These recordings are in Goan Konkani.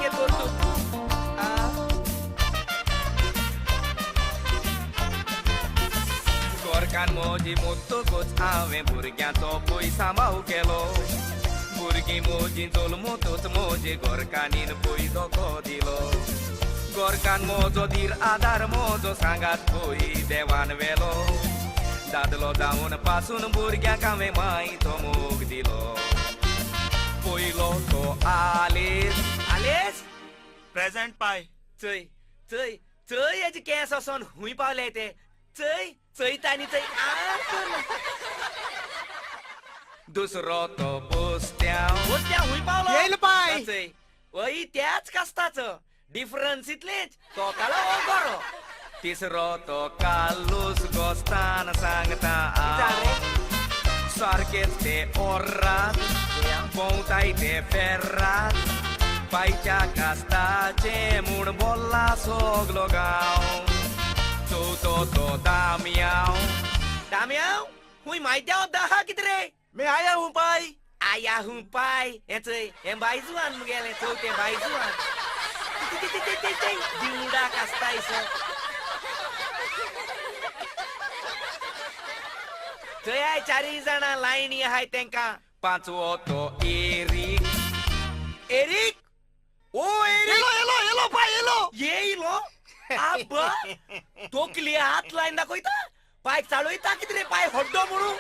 गे तर तूं. गोरकान मोजी मुत्तकूच हांवें भुरग्यांचो पयसांबाव केलो. भुरगीं मोजी जल्मतूच मोजे गोरकानीन पय धोको दिलो. गोरकान मोजो धीर आदार मोजो सांगात पय देवान वेलो. दादलो जावन पासून भुरग्यांक हांवें मायचो मोग दिलो. पयलो तो आलेस. आलेस प्रेझेंट पाय. चय चय चय हेजे केंस वचोन खूंय पावले ते. चय चयता आनी चय. दुसरो तो बोस्त्यांव. बोस्त्यांव खूंय पावलो? येयलो पाय. चय वय त्याच कास्ताचो, डिफरन्स इतलेच, तो कालो हो गोरो. तिसरो तो कालूस गोस्तान सांगता सारकेच ते ओर्रात भोंवताय ते फेर्रात. पायच्या कास्ताचे म्हूण बोल्ला सगलो गांव. चवथो तो दामयांव. दामयांव हुंय मायत्यांव दाहा कितें रे? मी आया हूं पाय. आया हूं पाय. हें चय हें बायजुवान मुगेलें चवथें बायजुवान. दिवडा कास्तायसो. चय चारय जाणां लायनी आहाय तेंकां. पांचवो तो एरीक. एरीक ओ एरीक. येलो येलो पाय येलो. येयलो आब्बा तोकली हात लायन दाखयता. पायक चाळयता कितें रे पाय हड्डो म्हणून.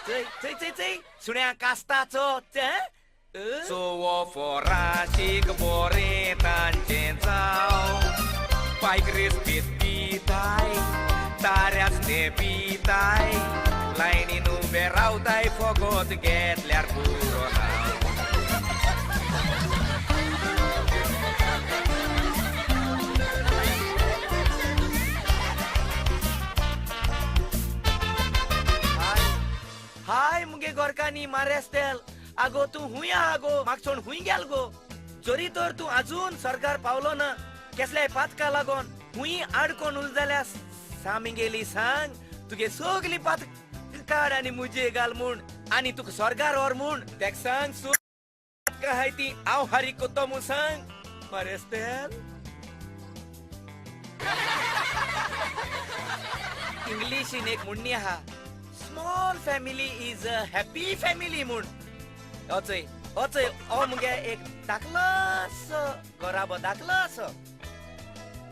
चय चय चय चय सुण्या कास्ताचो. चोवो फोराशीक बोरें तांचें जावं. पायक रेस्पेद दिताय ताऱ्याच ते पिताय. लायनीन उबे रावताय फोगोत घेतल्यार पुरो ना. हाय मुगे गोरकानी मारेस्तेल. आगो तूं हुंय आहा गो, म्हाका सोड हुंय गेल गो. जरी तर तूं आजून सरकार पावलो ना केसल्याय पातका लागोन हुंय आडकोन उल जाल्यार सामिगेली सांग तुगे सगली पात काड आनी मुजे घाल म्हूण आनी तुका स्वर्गार व्हर म्हूण. तेका सांग सो आहाय ती हांव हारी कोत्तो म्हूण सांग मारेस्तेल. इंग्लिशीन एक म्हणणी आहा, small family is a happy family म्हूण. अचय अचय हो मुगे एक धाकलोसो घराबो धाकलोसो.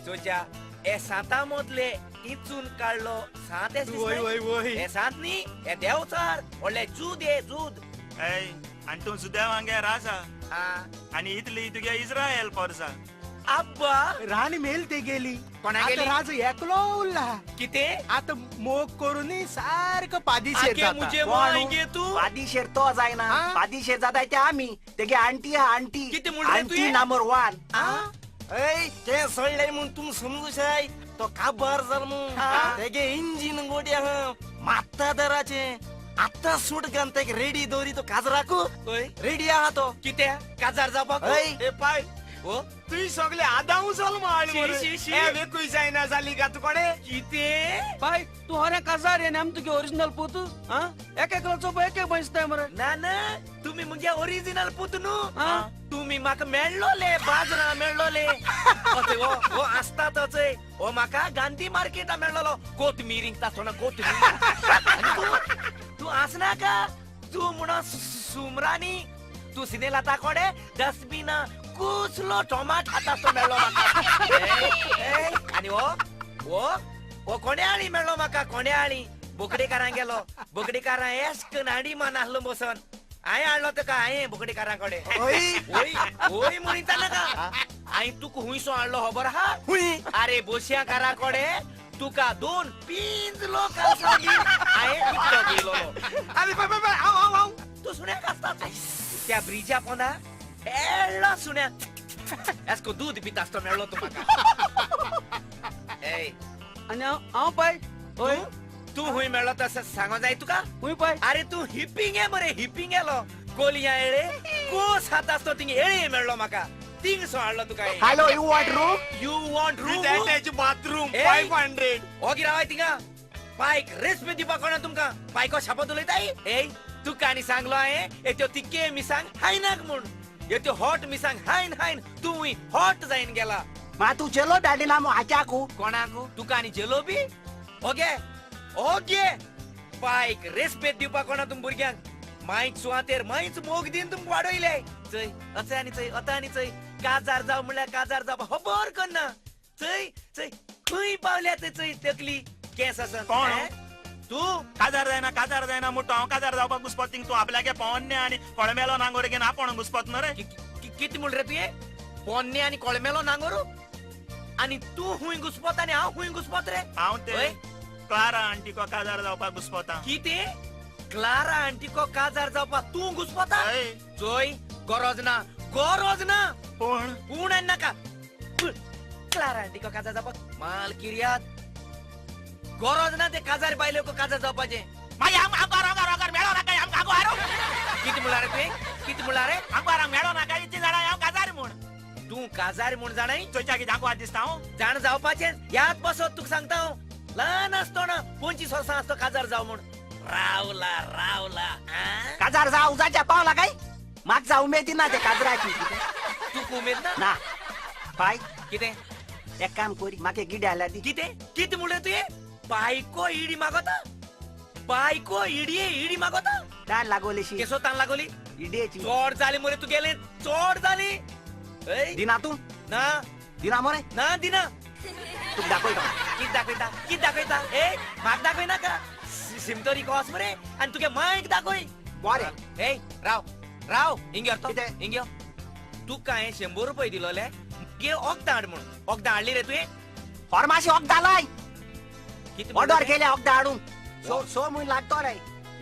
चोच्या हे सांता मदले इचून काडलो सांत. वय वय वय हे सांत न्ही, हे देवचार व्हडले जूद हे जूद. ऐ आनी तूं सुदेवांगे राजा आनी इतली तुगे इस्रायल पोरसा. आब्बा राणी मेल ते गेली. कोणा गेली? राजू एकलो उरला. कितें आता मोग करून सारको पादिशेर आगे मुजे माय तूं पादिशेर तो जायना, पादिशेर जाताय ते आमी. तेगे आंटी हा आंटी. कितें म्हणलें आंटी तुवें? नंबर 1. ऐ ते सोडले म्हूण तूं समजूशाय तो काबार जाल म्हूण. तेगे इंजीन गोडी आहा मात्ता दराचे. आत्तां सूट घालून तेका रेडी दवरी तो काजराकू रेडी आहा तो. कितें काजार जावपाक? ऐ ए पाय ओ तुय सगळे आदाऊ जाल शी, शी, शी. वेकूय जायना जाली का तुकडे. कितें पाय तूं हरे काजार येन आम तुगे ओरिजिनल पूत. एक एकलोचो एक एक बसताय मरे. ना ना तुमी मुगे ओरिजिनल पूत न्हू. तुमी म्हाका मेळ्ळोले बाजरा मेळ्ळोले. अचय हो हो आसता तचय हो म्हाका गांधी मार्केटा मेळ्ळोलो. कोथमीर इंकता आसतना कोथमीर. आनी तूं तूं आसनाका तूं म्हणून सुमरानी तूं सिनेलाता कोडे डस्टबिना कुसलो टोमाट खाता आसतो मेळ्ळो म्हाका. आनी हो हो हो कोण्याळी मेळ्ळो म्हाका. कोण्याळी बोकडेकारां गेलो. बोकडेकारां एस्क नाडी मान आसलो बसन. हांवें हाडलो तुका हांवें बोकडेकारां कडेन. वय वय म्हणिता नाका. हांवें तुका हुंयसो हाडलो खबर आहा? आरे बोशयांकारा कडेन तुका 2 पिंजलो कालसांव दी हांवें विकतो घेयलो. अरे पाय पाय पाय हांव हांव हांव तूं सुण्या कासता त्या ब्रिजा पोंदा एडलो सुण्या एस्को दूद पिता आसतो मेळ्ळो तूं म्हाका. आनी हांव पाय. हय तूं हुंय मेळ्ळो तशें सांगो जाय तुका? हुंय पाय. अरे तूं हिपिंगे मरे हिपिंगेलो कोलया येळे कोस खाता आसतो थिंग येळे मेळ्ळो म्हाका. थिंगसो हाडलो तुका. Hello, you want room? You want room? With attach bathroom 500. ओगी रावाय थिंगा. पायक रेस्पेद दिवपाक कोणा तुमकां? पायको शापत उलयताय? ए तुका आनी सांगलो हांवें ए त्यो तिक्के मिसांग हायनाक म्हूण. हे त्यो हॉट मिसांग हायन हायन तूं हॉट जायन गेला. मा तूं चेलो धाडिना मु हाच्याकू. कोणाकू? तुका आनी जेलोबी? ओगे ओगे बायक रेस्पेद दिवपाक कोणा तुम भुरग्यांक. मायक सुवातेर मायच मोग दिन तुमकां वाडयले. चय अचय आनी चय अता आनी चय काजार जाव म्हणल्यार काजार जावपा खबर करना. चय चय खंय पावल्या ते चय तकली केंस आसा. कोण तूं? काजार जायना काजार जायना म्हणटा हांव काजार जावपाक घुसपत थिंग तूं आपल्यागे पोन्ने आनी कोळमेलो नांगोर घेवन आपूण घुसपत न्हू रे. कितें म्हण रे तुवें? पोन्ने आनी कोळमेलो नांगोर आनी तूं हुंय घुसपत आनी हांव हुंय घुसपत रे? हांव ते क्लारा आंटीको काजार जावपाक घुसपता. कितें? क्लारा आंटीको काजार जावपाक तूं घुसपता? चोय गरज ना गरज ना. पूण पूण आनी नाका. क्लारा आंटीको काजार जावपाक माल किर्यात गरज ना ते काजार बायले काजार जावपाचें. मागीर आमकां मेळो नाका आमकां आगो. कितें म्हणला रे तुवें? कितें म्हणला रे? आमकां मेळो नाका इतली जाणां हांव काजार म्हूण. तूं काजार म्हूण जाणाय? चोयच्या कितें आगो दिसता हांव जाण जावपाचें याद बसत तुका सांगता हांव. ल्हान आसतना 25 वर्सां आसतो काजार जाव म्हूण रावला रावला. काजार जाव जाच्या पावला काय? म्हाका उमेद ना ते काजराची. तुका उमेद ना? ना बाय. कितें? एक काम करी म्हाका गिडी आल्या दी. कितें? कितें म्हणलें तुवें? बायको इडी मागोता? बायको इडये इडी मागोता? तान लागोलीशी. केसो तान लागोली? इडयेची. चोड जाली मरे तुगेले, चोड जाली. दिना तूं? ना. दिना मरे? ना दिना. तुका दाखयता. कित दाखयता? कित दाखयता? ए म्हाका दाखय नाका. सिमतोरी कस मरे आनी तुगे मायक दाखय. बरें. ए राव राव हिंग यो हिंग यो. तुका हांवें 100 रुपये दिलोले गे वखदां हाड म्हूण. वखदां हाडली रे तुवें? फार्मासी वखदां लाय. ऑर्डर केल्या वखदां हाडून 6 म्हयने लागतले.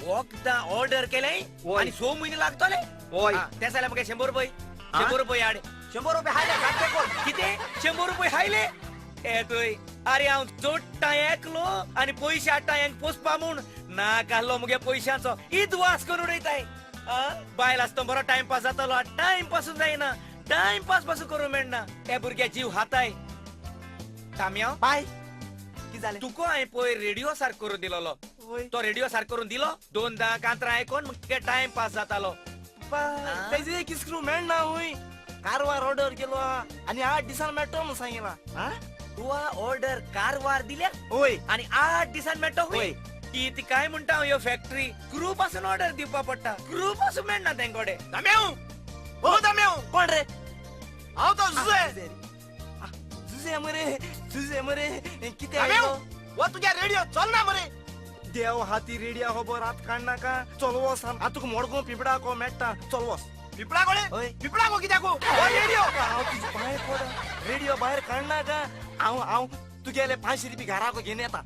वखदां ऑर्डर केलें आनी 6 म्हयने लागतले? हय. ते जाल्यार म्हाका 100 रुपये 100 रुपये हाड. 100 रुपये हायले. कितें 100 रुपये हायले? ए तुय अरे हांव जोडटा एकलो आनी पयशे हाडटा हेंक पोसपा म्हूण. नाक आहलो मुगे पयशांचो इदवास करून उडयताय. बायल आसतो बरो टायमपास जातालो. टायमपासून जायना, टायमपास पासून करूं मेळना. हे भुरग्या जीव हाताय. तामयाव बाय कितें जालें? तुका हांवें पयर रेडियो सारको करून दिलोलो. तो रेडियो सारको करून दिलो दोनदां कांतरां आयकोन मुगे टायमपास जातालो. तेजे एक स्क्रू मेळना हुंय. कारवार ऑर्डर केलो आनी 8 दिसान मेळटलो म्हूण सांगिला. तुवा ऑर्डर कारवार दिल्या? हय. आनी 8 दिसान मेळटलो? हय. कितें काय म्हणटा हांव, ह्यो फॅक्टरी क्रू पासून ऑर्डर दिवपा पडटा. क्रू पासून मेळना तेंकोडे. दाम्याव ओ दाम्याव. कोण रे? हांव तो जुजे. जुजे मरे जुजे मरे. कितें हो तुज्या रेडियो चलना मरे. देव हाती रेडियो खबर हात काडनाका. चल वोस हांव तुका मडगांव पिंपळा को मेळटा. चल वोस. पिंपळा कोळे? पिंपळा को कित्याक? हो रेडियो हांव तुजे पांय पडा. रेडियो भायर काडनाका. हांव हांव तुगेले 500 रुपये घराक घेवन येता.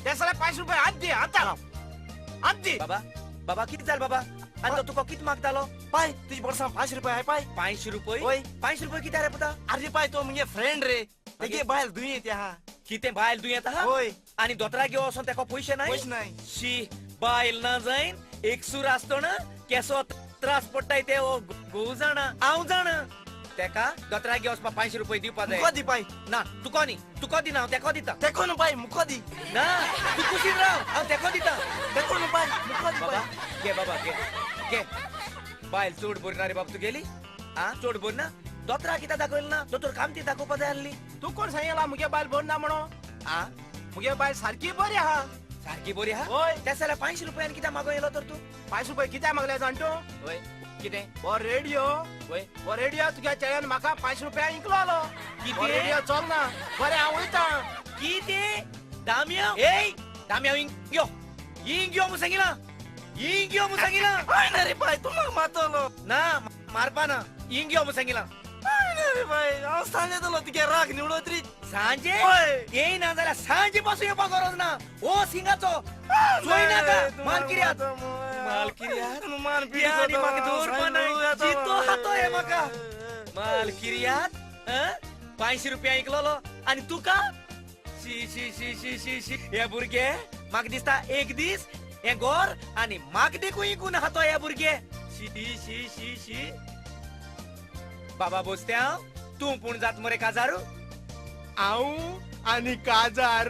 ते सगळे 500 रुपये हात दी. आतां हात दी. बाबा बाबा कितें जालें बाबा? आनी तो तुका कितें मागतालो? पाय तुजे बोल्सां 500 रुपये हाय पाय. 500 रुपये? हय. 500 रुपये कित्याक रे पुता? अरे पाय तो मुगे फ्रेंड रे. तेगे बायल दुयेंत आहा. कितें बायल दुयेंत आहा? हय. आनी दोतोराक घेवन वचोन तेका पयशे नाय? पयशे नाय. शी बायल ना जायन एकसूर आसतना केसो त्रास पडटाय ते घोव जाणा हांव जाणा. तेका दोतोराक घेवन वचपाक 500 रुपये दिवपा जाय. मुको दी पाय. ना तुका न्ही, तुका दिना हांव, तेका दिता. तेको न्हू पाय, मुको दी. ना तूं कुशीन राव, हांव तेका दिता. तेको न्हू पाय, मुको दी. बाबा घे बाबा घे घे. बायल चड बरी ना रे बाब तुगेली. आ चड बरी ना. दोतोराक कित्याक दाखयलें ना? दोतोर कामती दाखोवपा जाय आसली. तूं कोण सांगिला मुगे बायल बरी ना म्हणून? आ मुगे बायल सारकी बरी आहा. सारकी बरी आहा? हय. तें जाल्यार 500 रुपयान कित्याक मागोवंक येयलो तर तूं? 500 रुपये कित्याक मागले जाण तूं? हय. कितें? हो रेडियो. हय. हो रेडियो तुज्या चेड्यान म्हाका 500 रुपया इंकलो. कितें? रेडियो चलना. बरें हांव वयता. कितें? दामयाव? ए दामयाव हिंग यो हिंग यो म्हूण सांगिलां. हिंग यो म्हूण सांगिलां. हय ना रे पाय, तूं म्हाका मारतलो. ना मारपा ना. हिंग यो म्हूण सांगिलां. हय ना रे पाय, हांव सांजेतलो तुगे राग निवडो तरी. सांजे? हय. येयना जाल्यार सांजे पासून येवपाक गरज ना. ओ सिंगाचो चोय नाका. माल किर्यात माल किर्यात मान आनी म्हाका दवरपा नाय. जितो हातो हे म्हाका. माल किर्यात 500 रुपया इकलोलो आनी तुका शी शी शी शी शी शी. हे भुरगे म्हाका दिसता एक दीस हे गोर आनी म्हाका देखून इकून हातो हे भुरगे. शी शी शी शी. बाबा बोस्त्यांव तूं पूण जात मरे काजारू? हांव आनी काजार?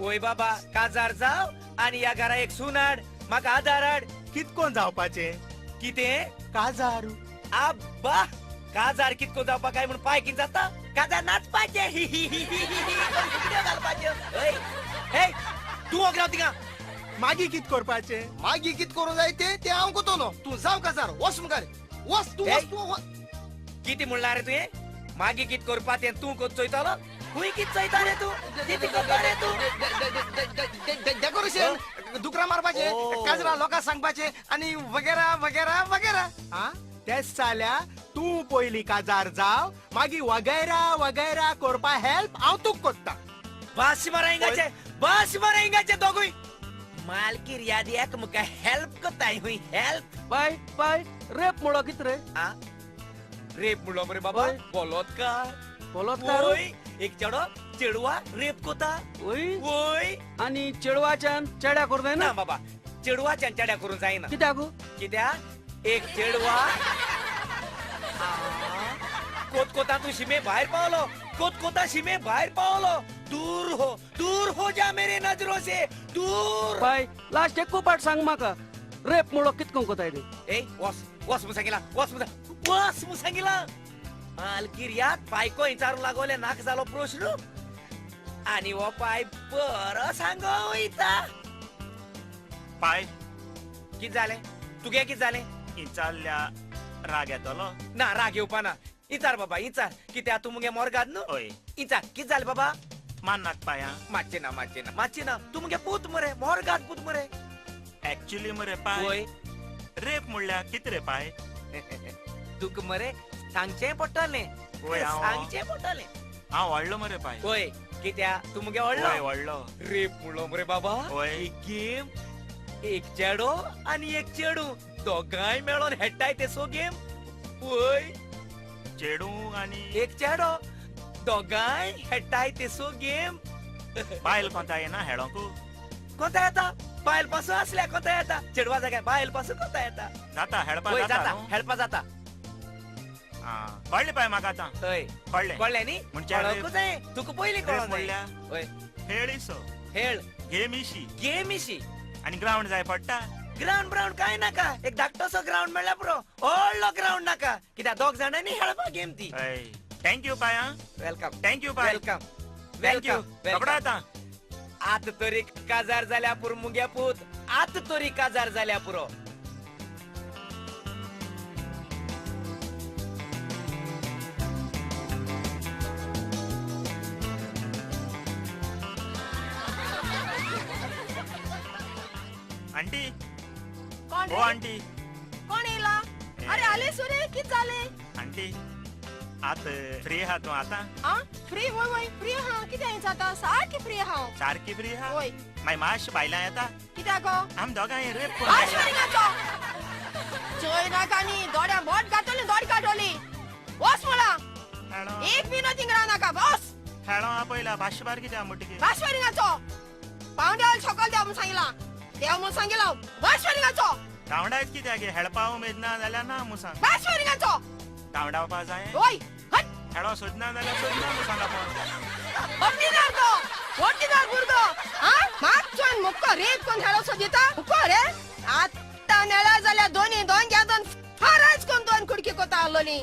वय बाबा काजार जाव आनी ह्या घरा एक सून हाड, म्हाका आदार हाड. कितकोन जावपाचें? कितें? काजार. आब्बा काजार कितको जावपा काय म्हण पाय कित जाता? काजार नाचपाचें, ही ही ही ही ही ही घालपाचें. हे तूं वगराव तिगा. मागीर कित करपाचें? मागीर कित करूं जाय ते ते हांव कोतलो. तूं जाव काजार, वच मुखार, वच तूं, वच तूं वच. कितें म्हणलां रे तुवें? मागीर कित करपा तें तूं कोत चोयतलो? खूंय कित चोयता रे तूं? कितें करता रे तूं? डेकोरेशन, दुकरा मारपाचें, काजरा लोकांक सांगपाचें आनी वगैरा वगैरा वगैरा. आ तेच जाल्या तूं पयलीं काजार जाव, मागीर वगैरा वगैरा करपा हेल्प हांव तुका कोत्ता. बस मरे हिंगाचे, बस मरे हिंगाचे दोगूय. मालकी यादीक मुका हेल्प कोताय हुंय हेल्प. पाय पाय रेप म्हणलो कित रे? आ रेप म्हणलो मरे बाबा? हय. बोलोत्कार. बोलोत्कार? वय, एक चेडो चेडवा रेप कोता. वय. वय. आनी चेडवाच्यान चेड्या करूं जायना? ना बाबा, चेडवाच्यान चेड्या करूं जायना. कित्याक? कित्याक एक चेडवा कोत कोता तू शिमे भायर पावलो, कोत कोता शिमे भायर पावलो. दूर हो, दूर हो जा मेरे नजरों से दूर. पाय लास्ट एक पाट सांग म्हाका, रेप म्हणलो कितको कोताय ते? ए वस वस म्हूण सांगिला, वस म्हूण, वस म्हूण सांगिला. मालकीर याद बायको विचारूंक लागोले, नाका जालो प्रश्न. आनी हो पाय बरो सांगो वयता. पाय कित जालें तुगे? कित जालें? इचारल्या राग येतलो. ना, राग येवपा ना. इचार बाबा, इचार. कित्याक तूं मुगे मोरगाद न्हू. हय. इचार, कित जालें बाबा? मान्नाक पाया. मातशें ना, मातशें ना, मातशें ना. तूं मुगे पूत मरे, मोरगाद पूत मरे. एक्चुली मरे पाय, वय. रेप म्हणल्यार कित रे पाय? तुका मरे सांगचें पडटलें. वय, सांगचें पडटलें. हांव व्हडलो मरे पाय. वय, कित्याक तूं मुगे वय व्हडलो. व्हडलो. रेप म्हणलो मरे बाबा, वय. एक गेम, एक चेडो आनी एक चेडूं दोगांय मेळोन हेडटाय ते सो गेम. वय. चेडूं आनी एक चेडो दोगांय हेडटाय ते सो गेम. बायल कोंता येना हेळोंकू? कोता येता, बायल पासून आसल्या कोता येता. चेडवा जाग्यार बायल पासून कोता येता. जाता हेळपा? वय. जाता जाता न्हू? हेळपा जाता. आं, कळ्ळें पाय म्हाका आतां. हय. कळ्ळें. कळ्ळें न्ही? म्हणजे कळोंकूच जाय तुका, पयलीं रेप कळोंक जाय. म्हणल्यार हय. हेळ इसो. हेळ. गेम इशी. गेम इशी. आनी ग्रावंड जाय पडटा? ग्रावंड ब्रावंड काय नाका, एक धाकटोसो ग्रावंड मेळ्ळ्यार पुरो, व्हडलो ग्रावंड नाका. कित्याक दोग जाणांनी खेळपा गेम ती. हय, thank you पाय. आं, welcome. Thank you पाय. Welcome. Thank you. Welcome. रोकडो येता. आत तरी काजार जाल्या पुरो मुग्या पूत, आत तरी काजार जाल्या पुरो. आंटी. कोण ओ रे? आंटी. कोण येयला? अरे आले सुरे, कित जालें? आंटी, आत फ्री आहा तूं आतां? आ फ्री? वय वय, फ्री आहा. कितें जाता, सारकी फ्री आहा. सारकी फ्री आहा? वय. मागीर मातशें भायल्यान येता? कित्याक गो? आम दोगांय रेप. भाश मारिनाचो चोय नाका नी दोड्या बोट घातली, दोड काडटली. वस म्हणा. एक बी थिंग नाका, बस. हेळो पयला भाशबार कित्याक म्हणटकीर? भाश मारिनाचो पावंड्यार सकल देव म्हूण सांगिलां, देव म्हूण सांगिलां, भाश मारिनाचो. धांवडायत कित्याक? हेळपा उमेद ना जाल्यार ना म्हूण सांग. भाश मारिनाचो. धांवडावपा जाय? वय, हट. हेळो सोदना जाल्यार सोदना म्हूण सांग आपण. वड्डीदार तो, वड्डीदार भुरगो. हा मातसो मुक्को रेप कोण हेळो सोदिता मुक्को रे. आतां मेळा जाल्यार दोनी दोन घ्या, दोन फाराच कोण दोन कुडकी कोता आसलोली.